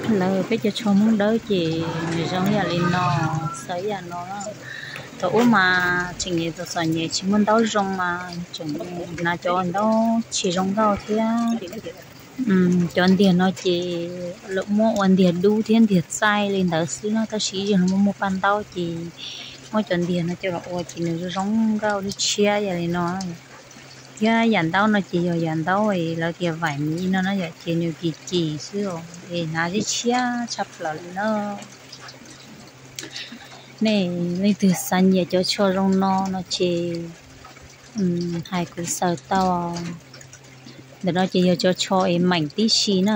Lawv peb cov tsho Hmoob Dawb ces nws zoo yam li no, xaws yam no. Thaum ub mas tseem nyuam txom txom nyem tsis muaj ntaub zoo mas tseem hnav cov ntaub tsis zoo nkauj thiab. Cov ntiag no ces lawv muab ua ntiag dub thiab ntiag txaij li ntawd xwb no, tab sis ib zaug no muaj muaj paj ntaub ces muab cov ntiag no coj los ua ces nws zoo nkauj lub tshiab yam li no. Thiab yam ntaub no ces yog yam ntaub es lawv tias vaim miv no na yom, ces nws kim kim xwb es hnav tshiab tshiab tshaj plaws li na. Nej leej twg xav nyiam cov tsho zoo no no ces hais kuv xaws tau. Ntawm no ces yog cov tsho es meem tib si na.